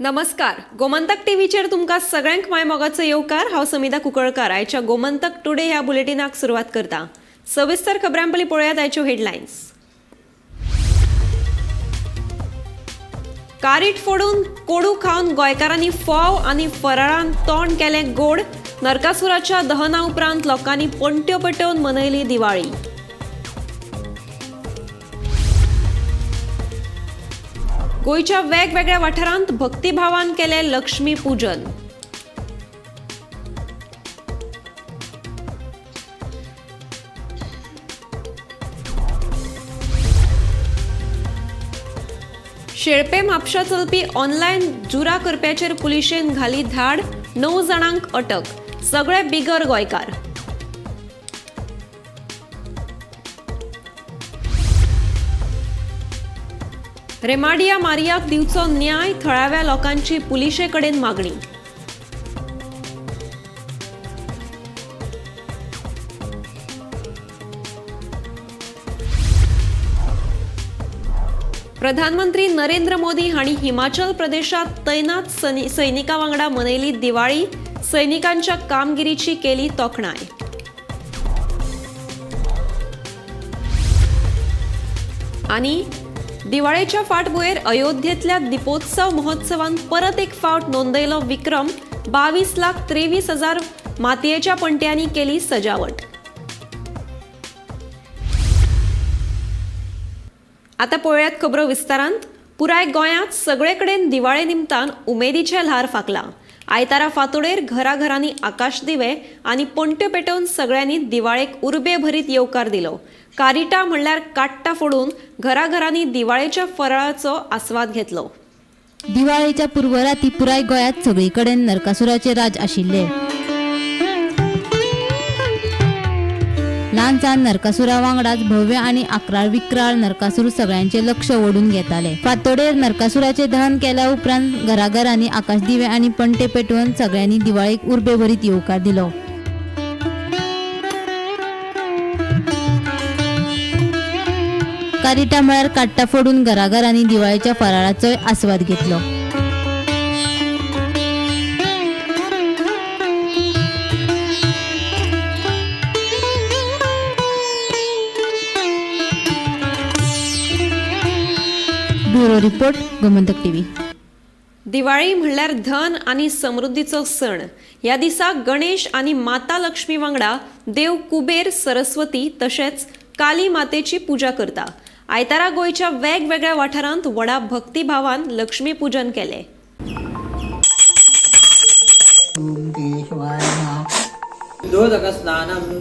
नमस्कार, गोमंतक टीव्हीचेर तुमकां सगळ्यांक माय मोगाचो येवकार. हांव समिता कुंकळकार आयच्या गोमंतक टुडे ह्या बुलेटिनाक सुरवात करता. सविस्तर खबरां पयलीं पळोवयात आयच्यो हेडलायन्स. कारीट फोडून कोडू खावन गोंयकारांनी फोव आनी फराळान तोंड केलें गोड. नरकासुराच्या दहना उपरांत लोकांनी पणट्यो पेटोवन मनयली दिवाळी. गोंयच्या वेगवेगळ्या वाठारांत भक्तिभावान केलें लक्ष्मी पूजन. शेळपे म्हापशा चलपी ऑनलायन जुरा करप्याचेर पुलिशेन घाली धाड. 9 जाणांक अटक, सगळे बिगर गोंयकार. रेमाडिया मारियाक दिवचो न्याय, थळाव्या लोकांची पुलिशे कडेन मागणी. प्रधानमंत्री नरेंद्र मोदी हांणी हिमाचल प्रदेशात तैनात सैनिकां वांगडा मनयली दिवाळी. सैनिकांच्या कामगिरीची केली तोखणाय. आनी दिवाळेच्या फाटभुंयेर अयोध्येंतल्या दीपोत्सव महोत्सवान परत एक फावट नोंदयलो विक्रम. 22,23,000 मातयेच्या पणट्यांनी केली सजावट. आतां पळोवयात खबरो विस्तारांत. पुराय गोंयांत सगळे कडेन दिवाळे निमतान उमेदीचें ल्हार फांकलां. आयतारा फांतोडेर घराघरांनी आकाशदिवे आनी पणट्यो पेटोवन सगळ्यांनी दिवाळेक उर्बे भरीत येवकार दिलो. कारिटा म्हणल्यार काट्टां फोडून घराघरांनी दिवाळेच्या फराळाचो आस्वाद घेतलो. दिवाळेच्या पूर्वराती पुराय गोंयांत सगळे कडेन नरकासुराचे राज आशिल्ले. ल्हान सान नरकासुरा वांगडाच भव्य आनी आकराळ विक्राळ नरकासूर सगळ्यांचे लक्ष ओडून घेताले. फांतोडेर नरकासुराचे दहन केल्या उपरांत घराघरांनी आकाशदिवे आनी पणटे पेटोवन सगळ्यांनी दिवाळेक उर्बे भरीत येवकार दिलो. कारिटा म्हळ्यार काट्टां फोडून घराघरांनी दिवाळेच्या फराळाचोय आस्वाद घेतलो. Bureau report, Gomantak TV. Diwali म्हणल्यार धन आनी समृद्धीचो सण. ह्या दिसा गणेश आनी माता लक्ष्मी वांगडा देव कुबेर, सरस्वती तशेंच काली मातेची पुजा करता. आयतारा गोंयच्या वेगवेगळ्या वाठारांत व्हडा भक्तिभावान लक्ष्मी पूजन केलें.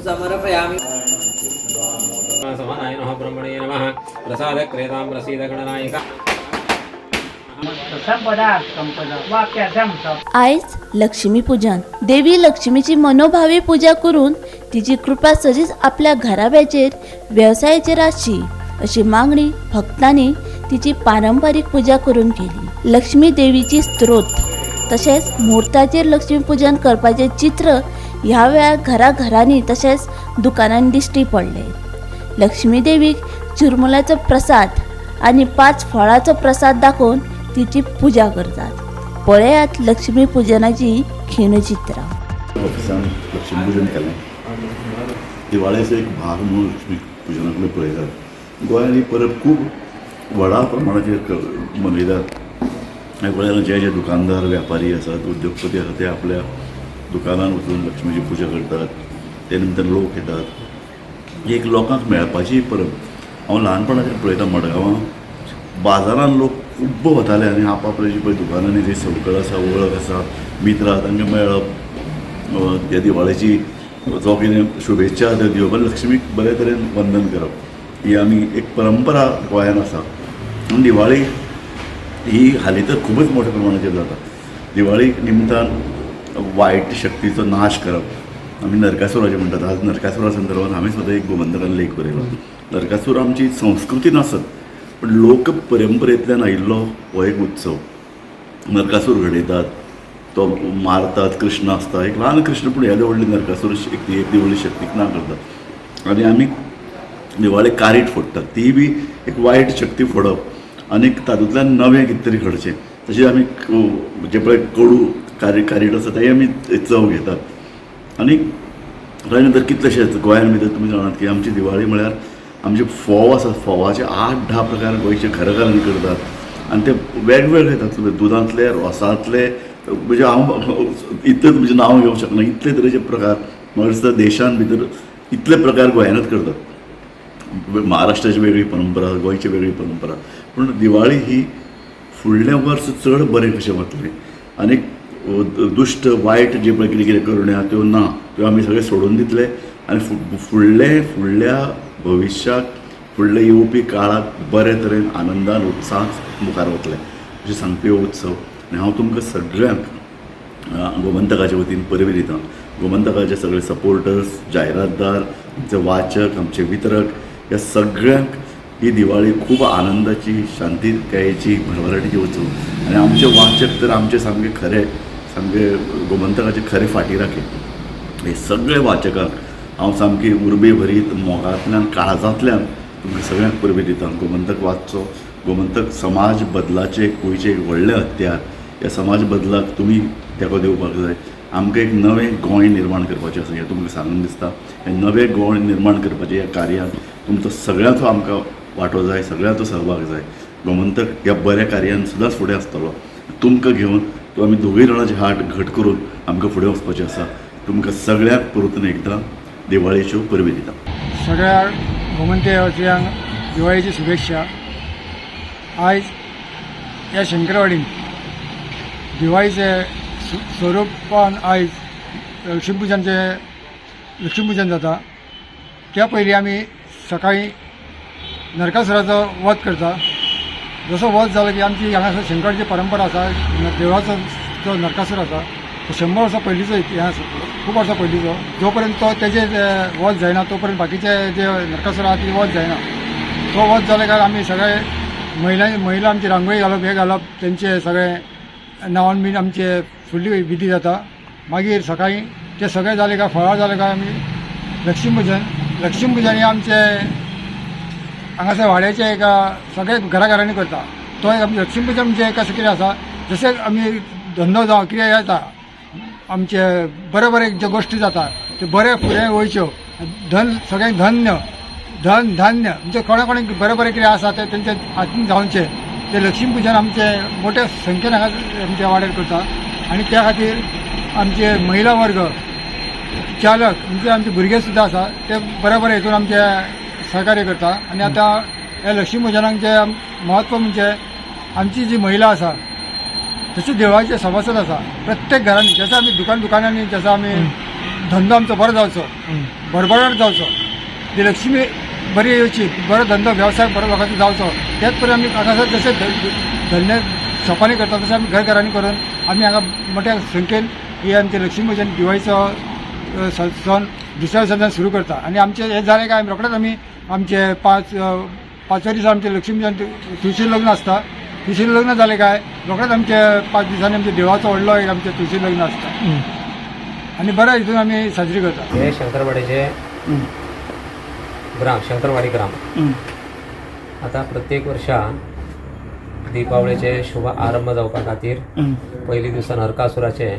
समर्पयामि. समानाय नमः, ब्रह्मणे नमः, प्रसादक्रेतां प्रसीद गणनायक. आयज लक्ष्मी पूजन. देवी लक्ष्मीची मनोभावी पूजा करून तिची कृपा सदीच आपल्या घराब्याचेर, वेवसायाचेर आसची अशी मागणी भक्तांनी तिची पारंपारीक पूजा करून केली. लक्ष्मी देवीची स्त्रोत तशेंच मुहूर्ताचेर लक्ष्मी पूजन करपाचें चित्र ह्या वेळार घराघरांनी तशेंच दुकानांनी दिश्टी पडलें. लक्ष्मी देवीक चिरमुल्याचो प्रसाद आनी 5 फळाचो प्रसाद दाखोवन तिची पूजा करतात. पळयात लक्ष्मी पूजनाची खीणचित्रां. ऑफिसान लक्ष्मीपूजन केलें. दिवाळेचो एक भाग म्हणून लक्ष्मी पुजनाकडे पळयतात. गोंयांत ही परब खूब व्हडा प्रमाणाचेर मनयतात. गोंयांत जे जे दुकानदार, व्यापारी आसात, उद्योगपती आसात, ते आपल्या दुकानान वचून लक्ष्मीची पुजा करतात. ते निमतान लोक येतात. ही एक लोकांक मेळपाची परब. हांव ल्हानपणाच्यान पळयता, मडगांवां बाजारान लोक खूब्ब वताले आनी आपआपल्याची पळय दुकानांनी जी संवकळ आसा, वळख आसा, मित्र आसा, तांकां मेळप, त्या दिवाळेची जो कितें शुभेच्छा त्यो दिवप आनी लक्ष्मीक बरे तरेन वंदन करप, ही आमी एक परंपरा गोंयांत आसा. आनी दिवाळी ही हालीं तर खुबूच मोठ्या प्रमाणाचेर जाता. दिवाळी निमतान वायट शक्तीचो नाश करप, आमी नरकासुराचें म्हणटात. आज नरकासुरा संदर्भात हांवें सुद्दां एक गोमंतकान लेख बरयलो. नरकासूर आमची संस्कृती नासत, पण लोक परंपरेंतल्यान आयिल्लो हो एक उत्सव. नरकासूर घडयतात, तो मारतात, कृष्ण आसता एक ल्हान कृष्ण, पूण येदे व्हडली नरकासूर शक्ती, एक व्हडली शक्तीक ना करतात. आनी आमी दिवाळेक कारीट फोडटात, ती बी एक वायट शक्ती फोडप आनी तातूंतल्यान नवें कितें तरी घडचें. तशें आमी जे पळय कडू कारीट आसा तेय आमी चव घेतात. आनी ताजे नंतर कितलेशेच गोंयान भितर तुमी जाणात की आमची दिवाळी म्हळ्यार आमचे फोव आसा, फोवाचे 8-10 प्रकार गोंयचे घराघरांनी करतात आनी ते वेगवेगळे तातूंतले दुदांतले, रोसांतले, म्हणजे हांव इतलें तुमचें नांव घेवंक शकना, इतले तरेचे प्रकार म्हाका दिसता देशान भितर इतले प्रकार गोंयानूच करतात. महाराष्ट्राची वेगळी परंपरा, गोंयची वेगळी परंपरा, पूण दिवाळी ही फुडलें वर्स चड बरें कशें वतलें आनी दुश्ट वायट जे पळय कितें कितें करण्यो आहा त्यो ना, त्यो आमी सगळें सोडून दितले आनी फुडले फुडल्या भविश्याक फुडले येवपी काळाक बरे तरेन आनंदान उत्साहान मुखार वतले अशें सांगपी हो उत्सव. आनी हांव तुमकां सगळ्यांक गोमंतकाच्या वतीन परबीं दिता. गोमंतकाचे सगळे सपोर्टर्स, जायरातदार, आमचे वाचक, आमचे वितरक, ह्या सगळ्यांक ही दिवाळी खूब आनंदाची, शांतीकायेची, भरभराटीची वचूं. आनी आमचे वाचक तर आमचे सामके खरे, सामके गोमंतकाचे खरे फाटी राखे. हे सगळे वाचकांक हांव सामकी उर्बे भरीत मोगांतल्यान, काळजांतल्यान तुमकां सगळ्यांक परबीं दिता. गोमंतक वाचचो. गोमंतक समाज बदलाचें गोंयचें एक व्हडलें हत्यार. ह्या समाज बदलाक तुमी तेंको दिवपाक जाय. आमकां एक नवें गोंय निर्माण करपाचें आसा हें तुमकां सांगून दिसता. हें नवें गोंय निर्माण करपाचें ह्या कार्यांत तुमचो सगळ्यांचो आमकां वांटो जाय, सगळ्यांचो सहभाग जाय. गोमंतक ह्या बऱ्या कार्यान सदांच फुडें आसतलो. तुमकां घेवन तो आमी दोगूय जाणांचे हात घट करून आमकां फुडें वचपाचें आसा. तुमकां सगळ्यांक परतून एकदां दिवाळेच्यो परबीं दिता. सगळ्या गोमंतवासियांक दिवाळीची शुभेच्छा. आयज ह्या शंकरवाडीन दिवाळीचे स्वरूपान आयज लक्ष्मीपुजन जाता. त्या पयलीं आमी सकाळीं नरकासुराचो वध करता. जसो वध जालो की आमची हांगासर शंकराची परंपरा आसा. देवळाचो जो नरकासूर आसा तो 100 वर्सां पयलींचो इतिहास, खूब वर्सां पयलींचो. जो पर्यंत तो तेजे वध जायना तो पर्यंत बाकीचे जे नरकासूर आहा ते वध जायना. तो वध जाले काय आमी सगळे महिला आमची रांगोळी घालप, हें घालप, तेंचे सगळे नांवान बीन आमचे फुडली विधी जाता. मागीर सकाळीं ते सगळे जाले काय, फळां जाले काय आमी लक्ष्मीपुजन हें आमचे हांगासर वाड्याचे एक सगळे घराघरांनी करता. तो एक आमचे लक्ष्मीपुजन म्हणजे कशें कितें आसा, जशें आमी धंदो जावं कितें येता, आमचे बरे बरे ज्यो गोश्टी जाता त्यो बरे फुडें वयच्यो, धन सगळ्यांक धन्य धन धान्य म्हणजे कोणा कोणाक बरें बरें कितें आसा तें तेंच्या हातीन जावचें. तें लक्ष्मीपुजन आमचें मोठ्या संख्येन हांगा आमच्या वाड्यार करता. आनी त्या खातीर आमचे महिला वर्ग, चालक म्हणजे आमचे भुरगे सुद्दां आसा ते बरे बरे हितून आमचे सहकार्य करता. आनी आतां ह्या लक्ष्मीपुजनाक जें म्हत्व म्हणजे आमची जी महिला आसा तशी देवळाचे सभासद आसा प्रत्येक घरांनी, जसं आमी दुकानांनी जसो आमी धंदो आमचो बरो जावचो, भरभराट जावचो, ती लक्ष्मी बरी येवची, बरो धंदो वेवसाय बरो लोकांचो जावचो, त्याच परी आमी हांगासर जशें धंदे शॉपांनी करता तशें आमी घरघरांनी करून आमी हांगा मोठ्या संख्येन ही आमचे लक्ष्मीपुजन दिवाळीचो सण दुसऱ्या दिसाच्यान सुरू करता. आनी आमचें हें जालें काय रोखडेंच आमी आमचे पांचव्या दिसा आमचें लक्ष्मीपुजन तुळशी लग्न आसता. तुळशी लग्न जालें काय रोखडेंच आमचे 5 दिसांनी आमच्या देवाचो व्हडलो एक आमचें तुळशी लग्न आसता आनी बऱ्या हितून आमी साजरी करता. हे शंकरवाडीचे ग्राम, शंकरवाडी ग्राम. आता प्रत्येक वर्षा दीपावळीचे शुभ आरंभ जावपा खातीर पयली दिसा नरकासुराचे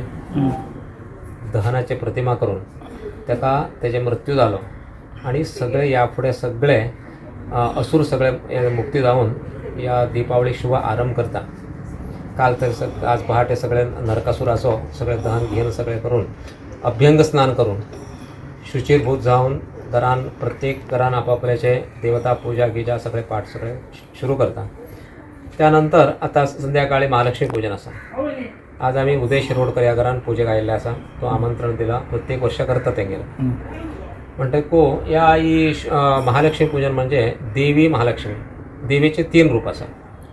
दहनाचे प्रतिमा करून ताका तेजे मृत्यू जालो आनी सगळे ह्या फुडें सगळे असूर सगळे मुक्ती जावन ह्या दीपावळी शुभ आरंभ करता. काल तर आज पहाटे सगळे नरकासुराचो सगळे दहन घेवन सगळे करून अभ्यंग स्नान करून शुचिरभूत जावन घरान प्रत्येक घरान आपापल्याचे देवता पूजा गिजा सगळे पाठ सगळे सुरू करता. त्यानंतर आता संध्याकाळी महालक्ष्मी पूजन आसा. आज आमी उदय शिरोडकर ह्या घरान पुजेक आयिल्ले आसा. तो आमंत्रण दिला, प्रत्येक वर्सा करता तेंगेले. म्हणटकू ह्या ही महालक्ष्मी पूजन म्हणजे देवी महालक्ष्मी, देवीचे 3 रूप आसा.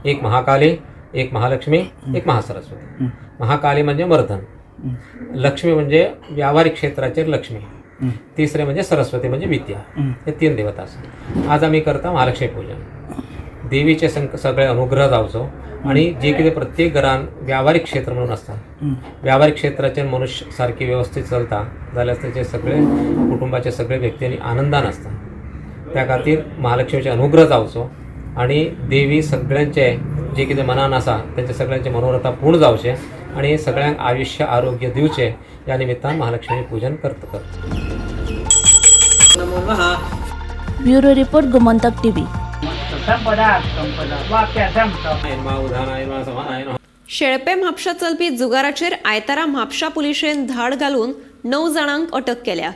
एक महाकाली, एक महालक्ष्मी, एक महासरस्वती. महाकाली म्हणजे मर्दन, लक्ष्मी म्हणजे व्यावहारिक क्षेत्राचेर लक्ष्मी, तिसरे म्हणजे सरस्वती म्हणजे विद्या. हे 3 देवता आसा. आज आमी करता महालक्ष्मी पूजन. देवीचे सगळे अनुग्रह जावचो आनी जे कितें प्रत्येक घरान व्यावहारिक क्षेत्र म्हणून आसता, व्यावहारिक क्षेत्राचेर मनुष्य सारकी व्यवस्थीत चलता जाल्यार तेचे सगळे कुटुंबाचे सगळे व्यक्ती आनंदान आसता. त्या खातीर महालक्ष्मीचे अनुग्रह जावचो आनी देवी सगळ्यांचे जे कितें मनान आसा तेंचे सगळ्यांचे मनोरथा पूर्ण जावचें आनी सगळ्यांक आयुश्य आरोग्य दिवचें ह्या निमित्तान महालक्ष्मी पूजन करता. Bureau report, Gomantak TV. Shelpe Mapusa चलपी जुगाराचेर आयतारा म्हापशा पुलिशेन धाड घालून 9 जाणांक अटक केल्या.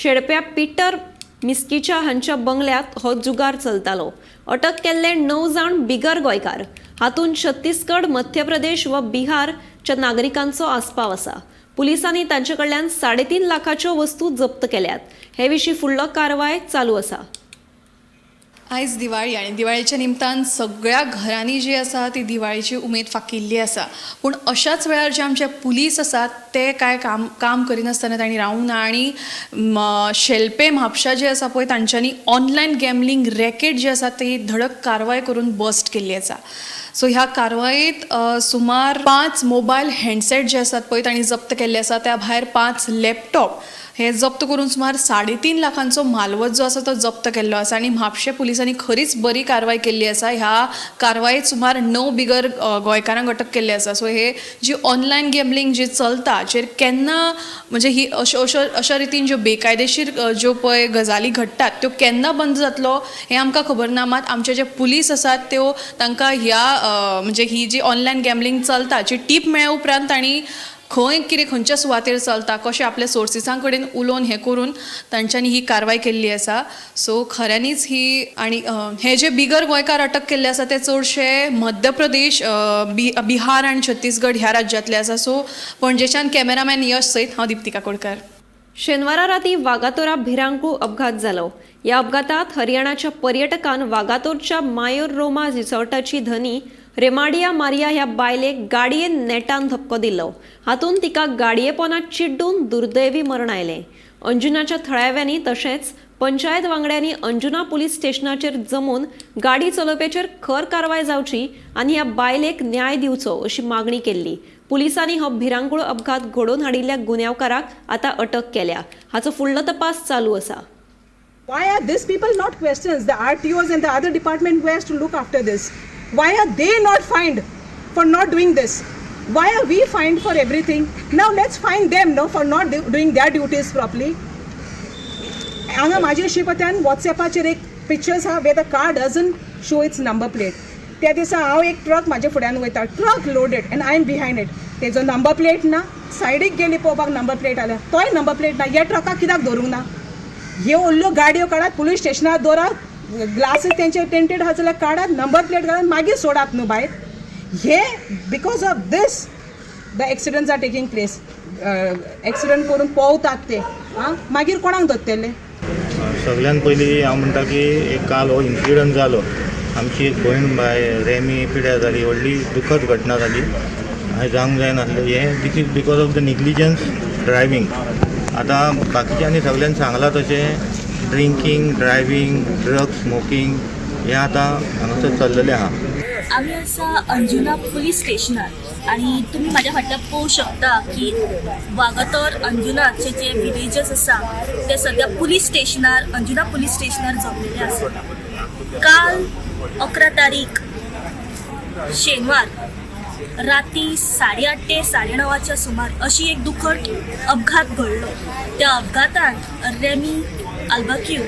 शेळप्या पीटर मिस्किचा हांच्या बंगल्यात हो जुगार चलतालो. अटक केल्ले 9 जाण बिगर गोंयकार. हातूंत छत्तीसगड, मध्य प्रदेश व बिहारच्या नागरिकांचो आस्पाव आसा. पुलिसांनी तांचे कडल्यान 3.5 लाखाच्यो वस्तू जप्त केल्यात. हे विशीं फुडलो कारवाय चालू आसा. आयज दिवाळी आनी दिवाळेच्या निमतान सगळ्या घरांनी जी आसा ती दिवाळेची उमेद फाकिल्ली आसा. पूण अशाच वेळार जे आमचे पुलीस आसात ते कांय काम काम करिनासतना तांणी रावूंक ना आनी शेल्पे म्हापशा जे आसा पळय तांच्यांनी ऑनलायन गॅमलींग रॅकेट जे आसा ती धडक कारवाय करून बस्ट केल्ली आसा. सो ह्या कारवायेंत सुमार 5 मोबायल हँडसेट जे आसात पळय तांणी जप्त केल्ले आसा. त्या भायर 5 लॅपटॉप हे जप्त करून सुमार 3.5 लाखांचो म्हालवज जो आसा तो जप्त केल्लो आसा. आनी म्हापशे पुलिसांनी खरीच बरी कारवाय केल्ली आसा. ह्या कारवायेंत सुमार 9 बिगर गोंयकारांक अटक केल्ली आसा. सो हे जी ऑनलायन गॅमलींग जी चलता चेर केन्ना म्हणजे ही अश्यो अश्यो अशा रितीन ज्यो बेकायदेशीर ज्यो पळय गजाली घडटात त्यो केन्ना बंद जातलो हें आमकां खबर ना. मात आमचे जे पुलीस आसात त्यो तांकां ह्या म्हणजे ही जी ऑनलायन गॅमलींग चलता जी टीप मेळ्ळ्या उपरांत तांणी खंय कितें खंयच्या सुवातेर चलता कशें आपल्या सोर्सिसां कडेन उलोवन हें करून तांच्यांनी ही कारवाय केल्ली आसा. सो खऱ्यांनीच ही आनी हे जे बिगर गोंयकार अटक केल्ले आसा ते चडशे मध्य प्रदेश, बिहार आनी छत्तीसगड ह्या राज्यांतले आसा. सो पणजेच्यान कॅमेरामॅन यश सयत हांव दीप्ती काकोडकर. शेनवारा राती वागातोरा भिरांकूळ अपघात जालो. ह्या अपघातात हरियाणाच्या पर्यटकान वागातोरच्या मायोर रोमा रिसॉर्टाची धनी रेमाडिया मारिया ह्या बायलेक गाडयेन नेटान धपको दिलो. हातूंत तिका गाडये पोनात चिड्डून दुर्दैवी मरण आयलें. अंजुनाच्या थळाव्यांनी तशेंच पंचायत वांगड्यांनी अंजुना पुलीस स्टेशनाचेर जमून गाडी चलोवप्याचेर खर कारवाय जावची आनी ह्या बायलेक न्याय दिवचो अशी मागणी केल्ली. पुलिसांनी हो भिरांकूळ अपघात घडोवन हाडिल्ल्या गुन्यांवकाराक आतां अटक केल्या. हाचो फुडलो तपास चालू आसा. Why are these people not questioned? The RTOs and the other department who has to look after this. Why are they not fined for not doing this? Why are we fined for everything? Now let's fine them, no, for not doing their duties properly. हांगा म्हाजे शिपत्यान वॉट्सॅपाचेर एक pictures आहा where the car doesn't show its number plate. त्या दिसा हांव एक truck म्हाज्या फुड्यान वयता, truck loaded and I am behind it. तेजो नंबर प्लेट ना, सायडीक गेली पळोवपाक नंबर प्लेट आल्या, तोय नंबर प्लेट ना. ह्या ट्रकाक कित्याक धरूंक ना? ह्यो उरल्यो गाडयो काडात, पुलीस स्टेशनार दवरात, ग्लासीस तेंचे टेंटेड आहा जाल्यार काडात, नंबर प्लेट घालात, मागीर सोडात न्हू भायर. हे because of this the accidents are taking place. Accident करून पोवतात ते आं, मागीर कोणाक धरतले? सगळ्यात पयलीं हांव म्हणटा की एक काल हो इन्सिडंट जालो, आमची एक भयण बाय रेमी पिड्यार जाली, व्हडली दुखद घटना जाली. हें जावंक जायनासलें. हें this is because of the negligence driving. आतां बाकीच्यांनी सगल्यांनी सांगलां तशें ड्रिंकींग, ड्रायवींग, ड्रग्स, स्मोकींग हें आतां हांगासर चल्लेलें आहा. आमी आसा अंजुना पुलीस स्टेशनार आनी तुमी म्हाज्या फाटल्यान पळोवंक शकता की वागातोर अंजुनाचे जे विलेजस आसा ते सद्या पुलीस स्टेशनार, अंजुना पुलीस स्टेशनार जमलेले आसा. काल 11 तारीख शेनवार राती 8:30 ते 9:30च्या सुमार अशी एक दुखद अपघात घडलो. त्या अपघातान रेमी आल्बाक्यू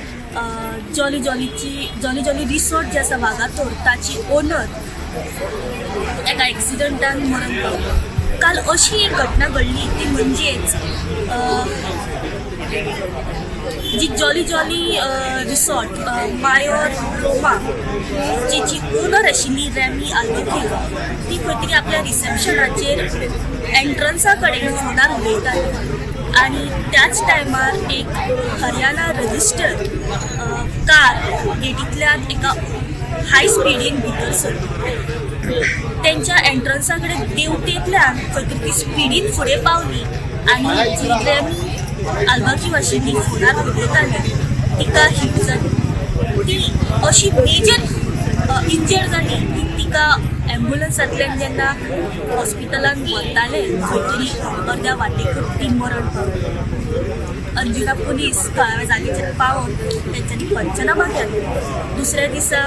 जॉली जॉलीची जॉली जॉली रिसॉर्ट जे आसा वागातोर ताची ओनर एका एक्सिडंटान मरण पावलो. काल अशी एक घटना घडली ती म्हणजेच जी jolly Jolly resort Mayor Roma जी ओनर आशिल्ली रेमी आल्बक्यू ती खंय तरी आपल्या रिसेप्शनाचेर एंट्रन्सा कडेन फोनार उलयताली आनी त्याच टायमार एक हरियाणा रजिस्टर्ड कार गेटींतल्यान एका हाय स्पिडीन भितर सरली. तेंच्या एंट्रन्सा कडेन देंवतेंतल्यान खंय तरी ती स्पिडीन फुडें पावली आनी जी रेमी आल्बाक्यू आशिल्ली फोनार उलयताली तिका हीट जाली. ती अशी मेजर इंजर्ड जाली की तिका एम्बुलन्सांतल्यान जेन्ना हॉस्पिटलान व्हरताले खंय तरी अर्द्या वाटेकूच ती मरण पावली. अंजुना पुलीस थळाव्या जागेचेर पावोन तेंच्यांनी पंचनामा केलो. दुसऱ्या दिसा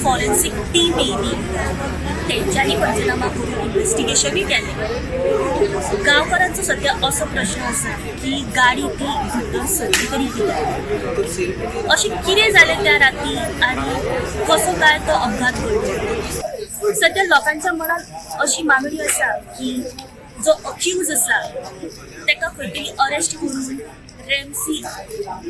फॉरेन्सीक टीम येयली, तेंच्यांनी पंचनामा करून इन्वेस्टिगेशनूय केलें. गांवकारांचो सद्या असो प्रश्न आसा की गाडी ती भितर सरली तरी कित्याक, अशें कितें जालें त्या राती आनी कसो काय तो अपघात घडलो. सद्या लोकांच्या मनात अशी मागणी आसा की जो अक्यूज आसा ताका खंय तरी अरेस्ट करून रेमसी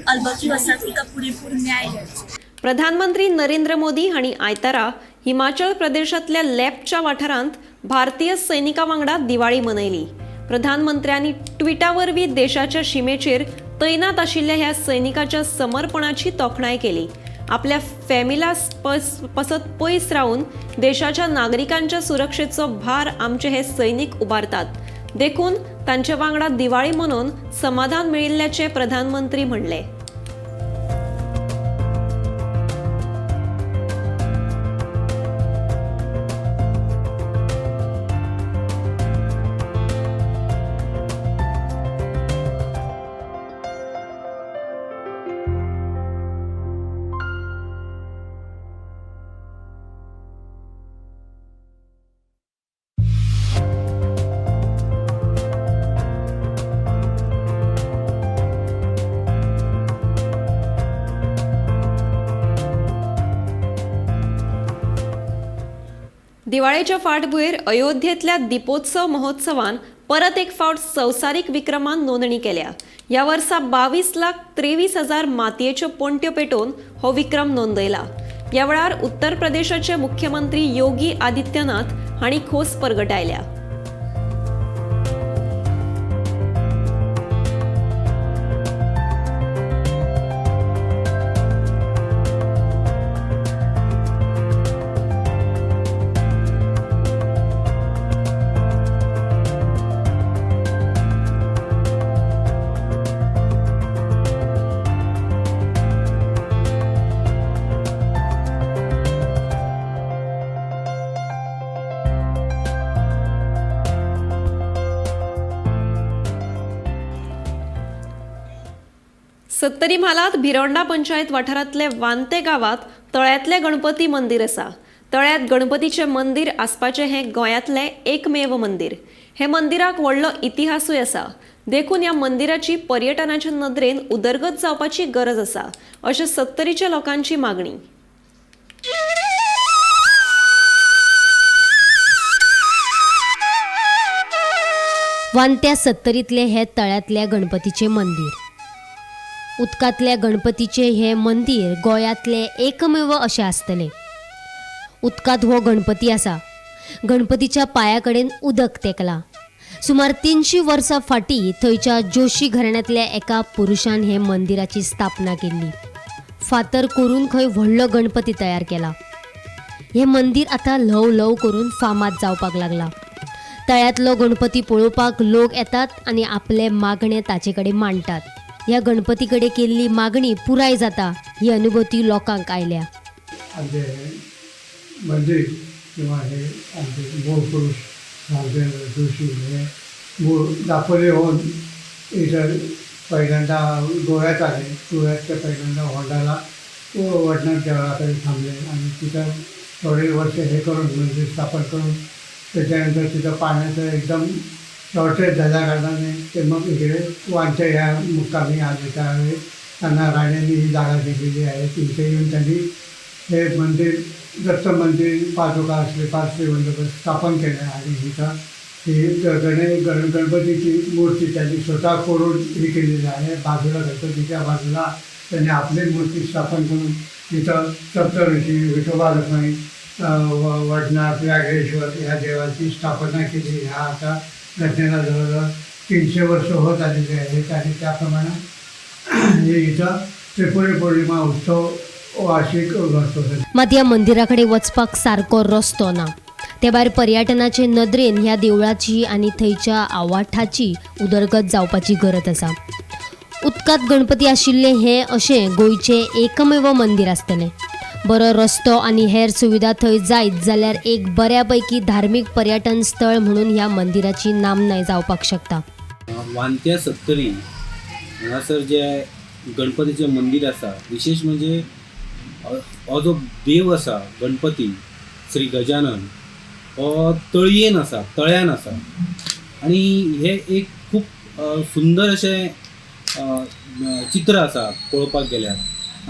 अल्बक्यू आसा तिका पुरेपूर न्याय मेळचो. प्रधानमंत्री नरेंद्र मोदी हांणी आयतारा हिमाचल प्रदेशांतल्या लेपच्या वाठारांत भारतीय सैनिकां वांगडा दिवाळी मनयली. प्रधानमंत्र्यांनी ट्विटा वरवीं देशाच्या शिमेचेर तैनात आशिल्ल्या ह्या सैनिकाच्या समर्पणाची तोखणाय केली. आपल्या फॅमिला पसत पयस रावन देशाच्या नागरिकांच्या सुरक्षेचो भार आमचे हे सैनिक उबारतात, देखून तांचे वांगडा दिवाळी मनोवन समाधान मेळिल्ल्याचें प्रधानमंत्री म्हणलें. दिवाळेच्या फाटभुंयेर अयोध्येंतल्या दीपोत्सव महोत्सवान परत एक फावट संवसारीक विक्रमान नोंदणी केल्या. ह्या वर्सा 22,23,000 मातयेच्यो पणट्यो पेटोवन हो विक्रम नोंदयला. ह्या वेळार उत्तर प्रदेशाचे मुख्यमंत्री योगी आदित्यनाथ हांणी खोस परगटायल्या. सत्तरी म्हालांत भिरोंडा पंचायत वाठारांतले वांते गांवांत तळ्यांतलें गणपती मंदीर आसा. तळ्यांत गणपतीचें मंदीर आसपाचें हें गोंयांतलें एकमेव मंदीर. हे मंदिराक व्हडलो इतिहासूय आसा, देखून ह्या मंदिराची पर्यटनाचे नदरेन उदरगत जावपाची गरज आसा, अशें सत्तरीच्या लोकांची मागणी. वांत्या सत्तरींतलें हें तळ्यांतल्या गणपतीचें मंदीर. उदकांतल्या गणपतीचें हें मंदीर गोंयांतलें एकमेव अशें आसतलें. उदकांत हो गणपती आसा. गणपतीच्या पांया कडेन उदक तेंकलां. सुमार 300 वर्सां फाटीं थंयच्या जोशी घराण्यांतल्या एका पुरुशान हे मंदिराची स्थापना केल्ली. फातर करून खंय व्हडलो गणपती तयार केला. हें मंदीर आतां ल्हव ल्हव करून फामाद जावपाक लागलां. तळ्यांतलो गणपती पळोवपाक लोक येतात आनी आपले मागणें ताचे कडेन मांडटात. ह्या गणपती कडेन केल्ली मागणी पुराय जाता ही अनुभूती लोकांक आयल्या. आमचे मंदिर किंवा हे आमचे मूळ पुरुष रामचंद्र जोशी हे मूळ दापोली होऊन इथं पहिल्यांदा गोव्यात आले. गोव्यात ते पहिल्यांदा होंडाला वडनाथ देवळाकडे थांबले आणि तिथं थोडे वर्ष हे करून मंदिर स्थापन करून त्याच्यानंतर तिथं पाण्याचं एकदम शॉर्टेज झाल्या कारणाने ते मग इकडे वांच्या ह्या मुक्कामी आले. त्यावेळी त्यांना राण्यांनी ही जागा दिलेली आहे. तिथे येऊन त्यांनी हे मंदिर दत्त मंदिर पादुका असले पार्श्ववंदक स्थापन केलं आणि इथं ही गणपतीची मूर्ती त्यांनी स्वतः कोरून ही केलेली आहे. बाजूला गणपतीच्या बाजूला त्यांनी आपली मूर्ती स्थापन करून तिथं सप्तऋषी, विठोबा रखुमाई, वडनाथ, व्याघ्रेश्वर ह्या देवाची स्थापना केली. ह्या आता घटनेला जवळजवळ 300 वर्ष होत आलेले आहेत आणि त्याप्रमाणे हे इथं त्रिपुरी पौर्णिमा उत्सव वार्षिक घडतो. मात ह्या मंदिरा कडेन वचपाक सारको रस्तो ना. ते भायर पर्यटनाचे नदरेन ह्या देवळाची आनी थंयच्या आवाठाची उदरगत जावपाची गरज आसा. उदकांत गणपती आशिल्लें हें अशें गोंयचें एकमेव मंदीर आसतलें. बरो रस्तो आनी हेर सुविधा थंय जायत जाल्यार एक बऱ्या पैकी धार्मीक पर्यटन स्थळ म्हणून ह्या मंदिराची नामनाय जावपाक शकता. वांत्या सत्तरी हांगासर जे गणपतीचें मंदीर आसा, विशेश म्हणजे हो जो देव आसा गणपती श्री गजानन हो तळयेन आसा, तळ्यान आसा आनी हे एक खूब सुंदर अशें चित्र आसा पळोवपाक गेल्यार.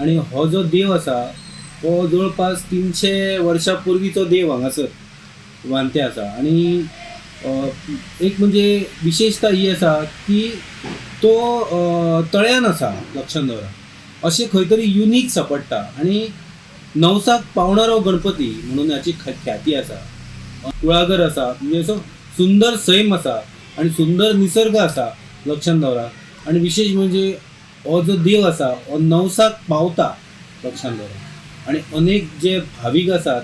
आनी हो जो देव आसा हो जवळपास 300 वर्सां पूर्वीचो देव हांगासर वांते आसा. आनी एक म्हणजे विशेशता ही आसा की तो तळ्यान आसा, लक्षान दवरा, अशें खंय तरी युनीक सापडटा. आनी नवसाक पावणारो गणपती म्हणून हाची ख्याती आसा. कुळागर आसा, म्हणजे असो सुंदर सैम आसा आनी सुंदर निसर्ग आसा, लक्षान दवरा. आनी विशेश म्हणजे हो जो देव आसा हो नवसाक पावता, लक्षान दवरा. आनी अनेक जे भावीक आसात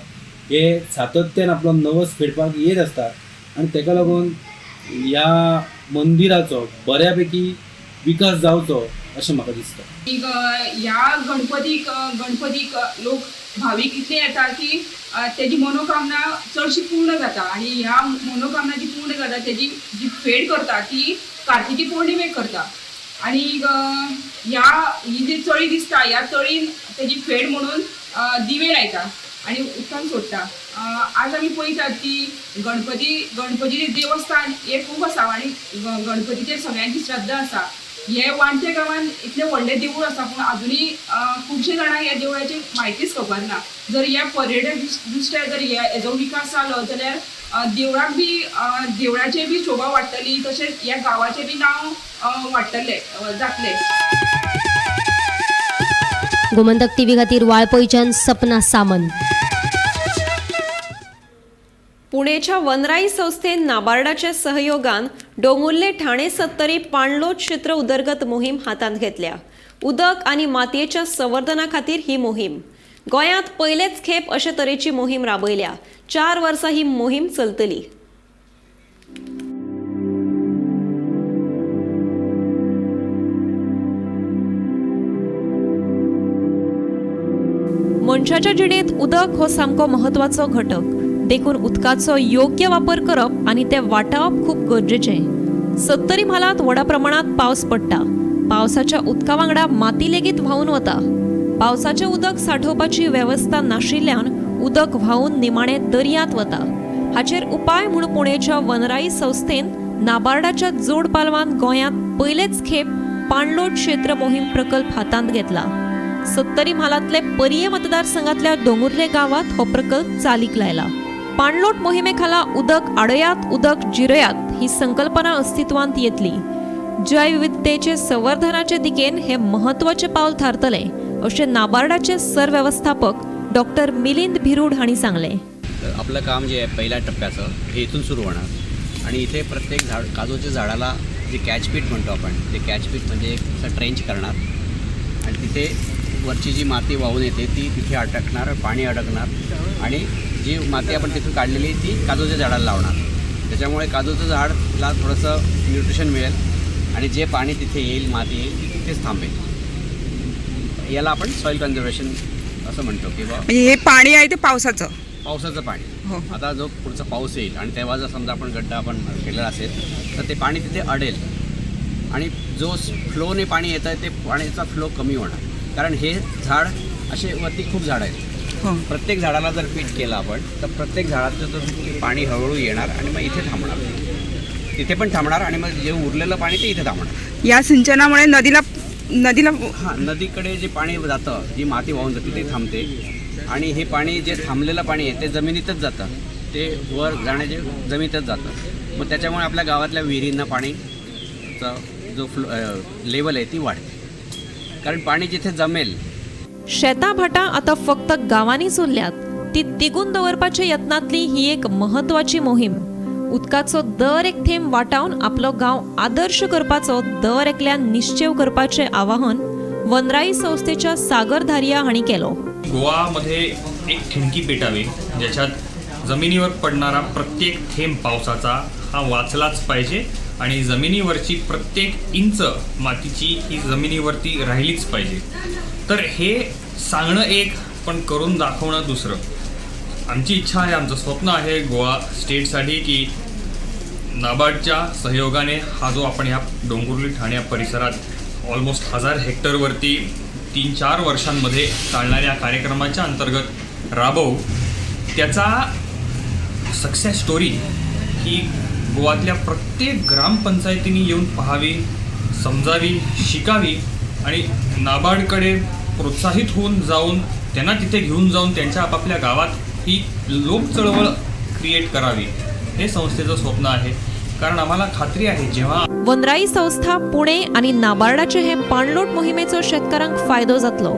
हे सातत्यान आपलो नवस फेडपाक येत आसतात आनी ताका लागून ह्या मंदिराचो बऱ्यापैकी विकास जावचो अशें म्हाका दिसता. ह्या गणपतीक गणपतीक लोक भावीक इतले येता की तेजी मनोकामना चडशी पूर्ण जाता आनी ह्या मनोकामना जी पूर्ण जाता तेजी जी फेड करता ती कार्तिकी पौर्णिमेक करता. आनी ह्या ही जी चळी दिसता ह्या चळीन तेजी फेड म्हणून दिवे लायता आनी उदकान सोडटा. आज आमी पळयतात की गणपतीचें देवस्थान हें खूब आसा आनी गणपतीचेर सगळ्यांची श्रद्धा आसा. हे वांटे गांवांत इतलें व्हडलें देवूळ आसा पूण आजुनूय खुबशे जाणांक ह्या देवळाची म्हायतीच खबर ना. जर ह्या पर्यटक दृश्ट्या जर हेजो विकास जालो जाल्यार देवळाक बी देवळाचें बी शोभा वाडटली, तशेंच ह्या गांवाचें बी नांव वाडटलें जातलें. गोमंतक टीव्ही खातीर वाळपयच्यान सपना सामंत. पुणेच्या वनराई संस्थेन नाबार्डाच्या सहयोगान डोंगुर्ले ठाणे सत्तरी पाणलोट क्षेत्र उदरगत मोहीम हातांत घेतल्या. उदक आनी मातयेच्या संवर्धना खातीर ही मोहीम गोंयांत पयलेच खेप अशे तरेची मोहीम राबयल्या. 4 वर्सां ही मोहीम चलतली. मनशाच्या जिणेंत उदक हो सामको म्हत्वाचो घटक, देखून उदकाचो योग्य वापर करप आनी तें वाटावप खूब गरजेचें. सत्तरी म्हालांत व्हडा प्रमाणांत पावस पडटा. पावसाच्या उदका वांगडा माती लेगीत व्हांवून वता. पावसाचें उदक सांठोवपाची वेवस्था नाशिल्ल्यान उदक व्हांवून निमाणें दर्यांत वता. हाचेर उपाय म्हूण पुणेच्या वनराई संस्थेन नाबार्डाच्या जोड पालवान गोंयांत पयलेच खेप पाणलोट क्षेत्र मोहीम प्रकल्प हातांत घेतला. सत्तरी म्हालांतले पर्ये मतदारसंघातल्या दोंगुर्ले गांवांत हो प्रकल्प चालीक लायला. पाणलोट मोहिमे खाला उदक आडयात उदक जिरयात ही संकल्पना अस्तित्वांत येतली. जैवविविधतेचे संवर्धनाचे दिकेन हे म्हत्वाचें पावल थारतलें अशें नाबार्डाचे सरवेवस्थापक डॉक्टर मिलिंद भिरूड हांणी सांगलें. आपलं काम जे आहे पहिल्या टप्प्याचं हे इथून सुरू होणार आणि इथे प्रत्येक झाड काजूच्या झाडाला जे कॅचपीट म्हणतो आपण ते कॅचपीट म्हणजे एक असं ट्रेंच करणार आणि तिथे वरची जी माती वाहून येते ती तिथे अटकणार, पाणी अडकणार आणि जी माती आपण तिथून काढलेली ती काजूच्या झाडाला लावणार. त्याच्यामुळे काजूचं झाडला थोडंसं न्यूट्रिशन मिळेल आणि जे पाणी तिथे येईल माती येईल ती तिथेच थांबेल. याला आपण सॉईल कन्झर्वेशन असं म्हणतो. किंवा हे पाणी आहे ते पावसाचं पावसाचं पाणी. आता जो पुढचा पाऊस येईल आणि तेव्हा जर समजा आपण गड्डा आपण केलेला असेल तर ते पाणी तिथे अडेल आणि जो फ्लोने पाणी येतं आहे ते पाण्याचा फ्लो कमी होणार. कारण हे झाड असे वरती खूप झाड आहेत, प्रत्येक झाडाला जर पीट केलं आपण तर प्रत्येक झाडाचं तो पाणी हळूहळू येणार आणि मग इथे थांबणार, तिथे पण थांबणार आणि मग जे उरलेलं पाणी ते इथे थांबणार. या सिंचनामुळे नदीला नदीला हां नदीकडे जे पाणी जातं, जी माती वाहून जाते ते थांबते आणि हे पाणी जे थांबलेलं पाणी आहे ते जमिनीतच जातं, ते वर जाण्याचे जमिनीतच जातं. मग त्याच्यामुळे आपल्या गावातल्या विहिरींना पाणीचा जो फ्लो लेवल आहे ती वाढते, कारण पाणी जिथे जमेल. शेतां भाटां आतां फक्त गांवांनीच उरल्यात, ती तिगून दवरपाच्या यत्नांतली ही एक म्हत्वाची मोहीम. उदकाचो दर एक थेंब वाटावन आपलो गांव आदर्श करपाचो दर एकल्यान निश्चेव करपाचें आवाहन वनराई संस्थेच्या सागर धारिया हांणी केलो. गोवामध्ये एक ठिणगी पेटावी ज्याच्यात जमिनीवर पडणारा प्रत्येक थेंब पावसाचा हा वाचलाच पाहिजे आणि जमिनीवरची प्रत्येक इंच मातीची ही जमिनीवरती राहिलीच पाहिजे. तर हे सांगणं एक, पण करून दाखवणं दुसरं. आमची इच्छा आहे, आमचं स्वप्न आहे गोवा स्टेटसाठी की नाबार्डच्या सहयोगाने हा जो आपण ह्या डोंगुर्ली ठाणे या परिसरात ऑलमोस्ट 1000 हेक्टरवरती 3-4 वर्षांमध्ये चालणाऱ्या कार्यक्रमाच्या अंतर्गत राबवू. त्याचा सक्सेस स्टोरी ही गोवातल्या प्रत्येक ग्रामपंचायतींनी येऊन पाहावी, समजावी, शिकावी आणि नाबार्डकडे प्रोत्साहित होऊन जाऊन त्यांना तिथे घेऊन जाऊन त्यांच्या आपापल्या गावात ही लोकचळवळ क्रिएट करावी, हे संस्थेचं स्वप्न आहे. कारण आम्हाला खात्री आहे जेव्हा वनराई संस्था पुणे आनी नाबार्डाचे हे पाणलोट मोहिमेचो शेतकारांक फायदो जातलो,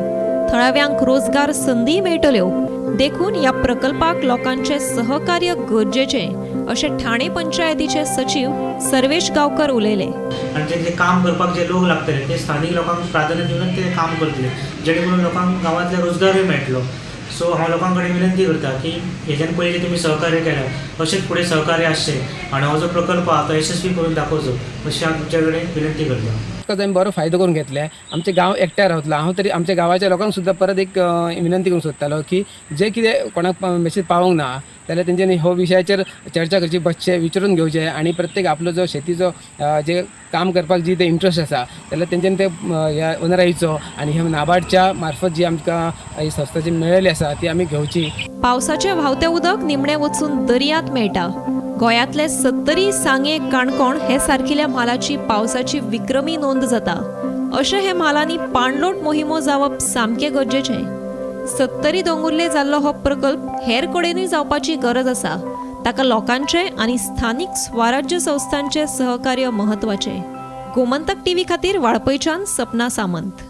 थळाव्यांक रोजगार संदी मेळटल्यो. देखून ह्या प्रकल्पाक लोकांचे सहकार्य गरजेचें अशें ठाणे पंचायतीचे सचीव सर्वेश गांवकर उलयले. आनी जे काम करपाक जे लोक लागतले ते स्थानीक लोकांक प्राधान्य दिवन ते काम करतले, जेणे करून लोकांक गांवांतले रोजगारूय मेळटलो. सो हांव लोकां कडेन विनंती करता की हेज्यान पयलीं तुमी सहकार्य केलें अशेंच फुडें सहकार्य आसचें आनी हो जो प्रकल्प आहा तो यशस्वी करून दाखोवचो अशी हांव तुमच्या कडेन विनंती करता. आमी बरो फायदो करून घेतले. आमचे गांव एकट्यार रावतलो. हांव तरी आमच्या गांवाच्या लोकांक सुद्दां परत एक विनंती करूंक सोदतालो की जे कितें कोणाक मेसेज पावोंक ना जाल्यार तेंच्यांनी हो विशयाचेर चर्चा करची, बसचे, विचारून घेवचे आनी प्रत्येक आपलो जो शेतीचो जे काम करपाक जी ते इंट्रस्ट आसा जाल्यार तेंच्यांनी ते ह्या वनराईचो आनी ह्या नाबार्डच्या मार्फत जी आमकां ही संस्था जी मेळिल्ली आसा ती आमी घेवची. पावसाचें व्हांवतें उदक निमणें वचून दर्यांत मेळटा. गोंयांतले सत्तरी, सांगे, काणकोण हे सारकिल्या म्हालाची पावसाची विक्रमी नोंद जाता. अशें हे म्हालांनी पाणलोट मोहिमो जावप सामकें गरजेचें. सत्तरी दोंगुल्ले जाल्लो हो प्रकल्प हेर कडेनूय जावपाची गरज आसा. ताका लोकांचें आनी स्थानीक स्वराज्य संस्थांचें सहकार्य म्हत्वाचें. गोमंतक टीव्ही खातीर वाळपयच्यान सपना सामंत.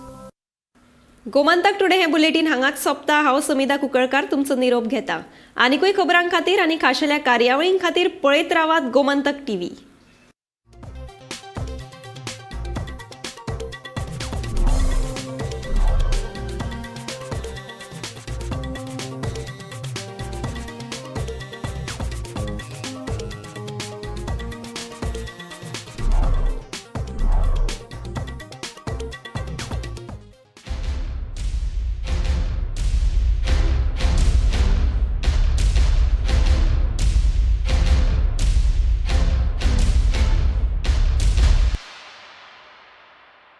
गोमंतक टुडे हें बुलेटीन हांगाच सोंपता. हांव समिधा कुंकळकार तुमचो निरोप घेता. आनिकूय खबरां खातीर आनी खाशेल्या कार्यावळीं खातीर पळयत रावात गोमंतक टीव्ही.